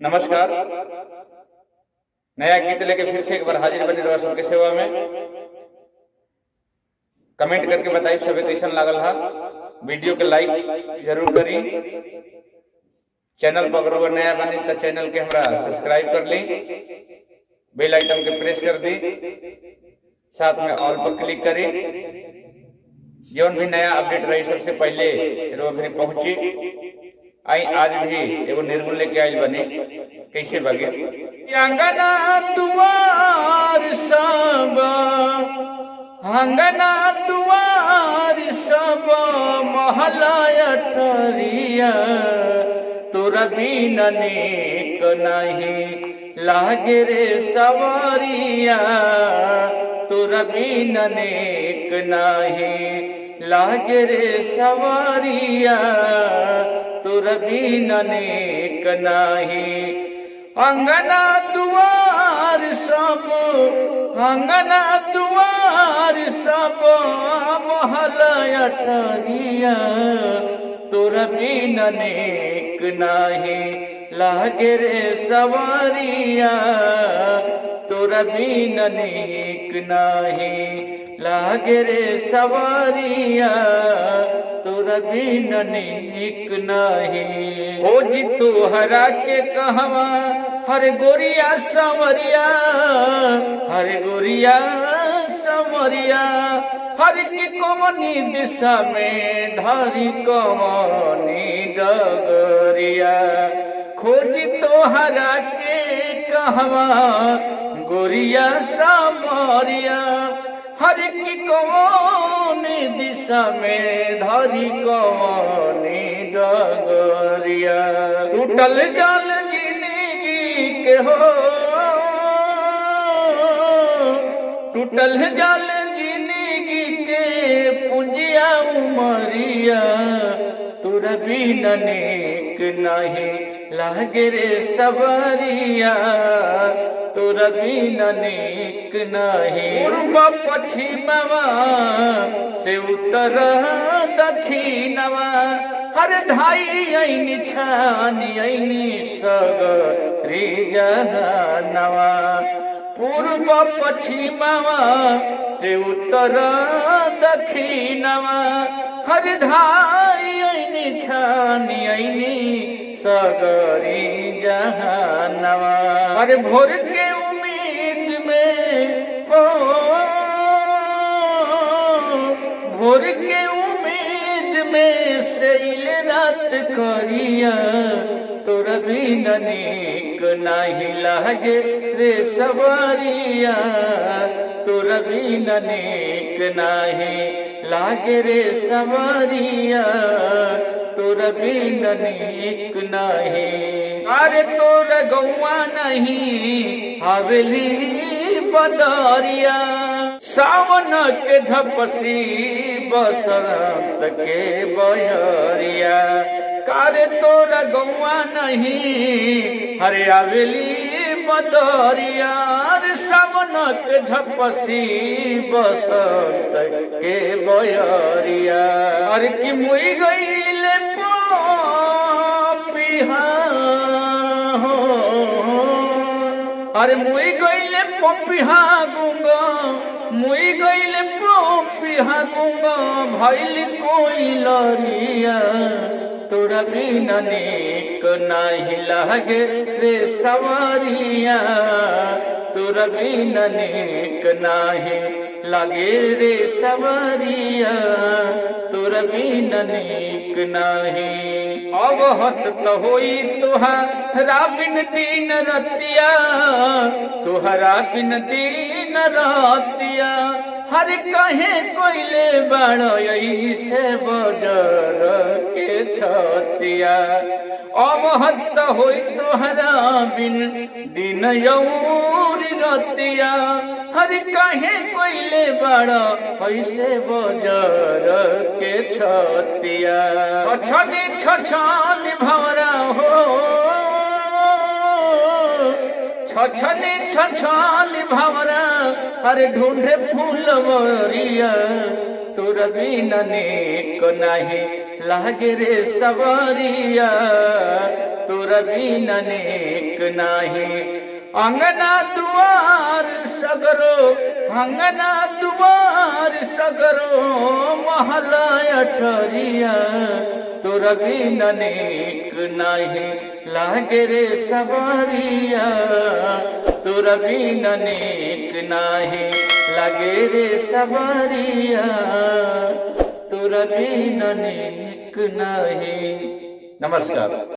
नमस्कार। नया गीत लेके फिर से एक बार हाजिर बनी रहा सबके सेवा में। कमेंट करके बताई सब कैसन लागल हा। वीडियो के लाइक जरूर करी। चैनल पर अगर नया बनी तो चैनल के हमरा सब्सक्राइब कर ली, बेल आइकन के प्रेस कर दी, साथ में ऑल पर क्लिक करी। जौन भी नया अपडेट रही सबसे पहले जरूर फिर पहुंची। आई आज भी एगो निर्गुण लेके आइल बनी, कैसे बगे अंगना दुआर सब, अंगना दुआर सब महला अटरिया, तोरा बिन नेक नाही लागे रे सवारिया, तोरा बिन नेक नाही लागे रे सवारिया, तोरा बिन नेक नाही। अंगना दुआर सब, अंगना दुआर सब महल अटरिया, तोरा बिन नेक नाही लागे रे सवारिया, तोरा बिन नेक नाही लागे रे सवारिया, तोरा बिन नेक नाही। हो जी तोहरा के कहवा हर गोरिया संवरिया, हर गोरिया संवरिया, हर की कमनी दिशा में धारी कमनी डगरिया, खोजी तोहरा के कहवा गोरिया सामरिया, हर की कौन दिशा में धारी कौनी डगरिया। टूटल जाल जिंदगी के हो, टूटल जाल जिंदगी के पूंजिया उमरिया, तोरा बिन नेक नाही लागे रे सवरिया, तोरा बिन नेक नाही। पूर्व पश्चिमवा से उत्तर दक्षिणवा, हर धाई ऐनी छानी ऐनी सगरी जहानवा। पूर्व पश्चिमवा से उत्तर दक्षिणवा, हर धाई ऐनी छानी ऐनी सगरी जहानवा। अरे भोर के उम्मीद में हो, भोर के उम्मीद में सैल रात करिया, तोरा बिन नेक नाही लागे रे सवारिया, तोरा बिन नेक नाही लागे रे सवारिया, तोरा बिन नेक नाही। अरे तोरा गौआ नहीं हवेली बदरिया, सावन के झपसी बसंत के बहरिया, कारे तोरा गौआ नहीं हरे हवेली बदरिया, अरे सावन के झपसी बसंत के बहरिया। अरे कि मुई गईले पपिहा हो, अरे मुई गईले पपिहा गुंग, मुई गईले पपिहा गुंग भइल कोई लरिया, तोरा बिन नेक नाही लागे रे सवारिया, तोरा बिन नेक नाही लागे रे सवारिया, तोरा बिन नेक नाही। अवहत त होई तोहरा बिन दिन रतिया, तोहरा बिन दिन रतिया, हर कहे कोइले बड़ से बजर के छतिया। अवहत होई तोहरा बिन दिन यौरी रतिया, हर कहे कोइले बड़ ऐसे बजर के छतिया। छनी छछन भवरा हो, छछनी छछन भवरा, अरे ढूंढे फूलवरिया, तोरा बिन नेक नाही लागे रे सवरिया, तोरा बिना नेक नाही। अंगना दुआर सगरो, अंगना दुआर सगरो महला अठरिया, तोरा बिना नेक नाही लागे रे सवारिया, तोरा बिना नेक नाही लागे रे सवारिया, तोरा बिना नेक नाही। नमस्कार।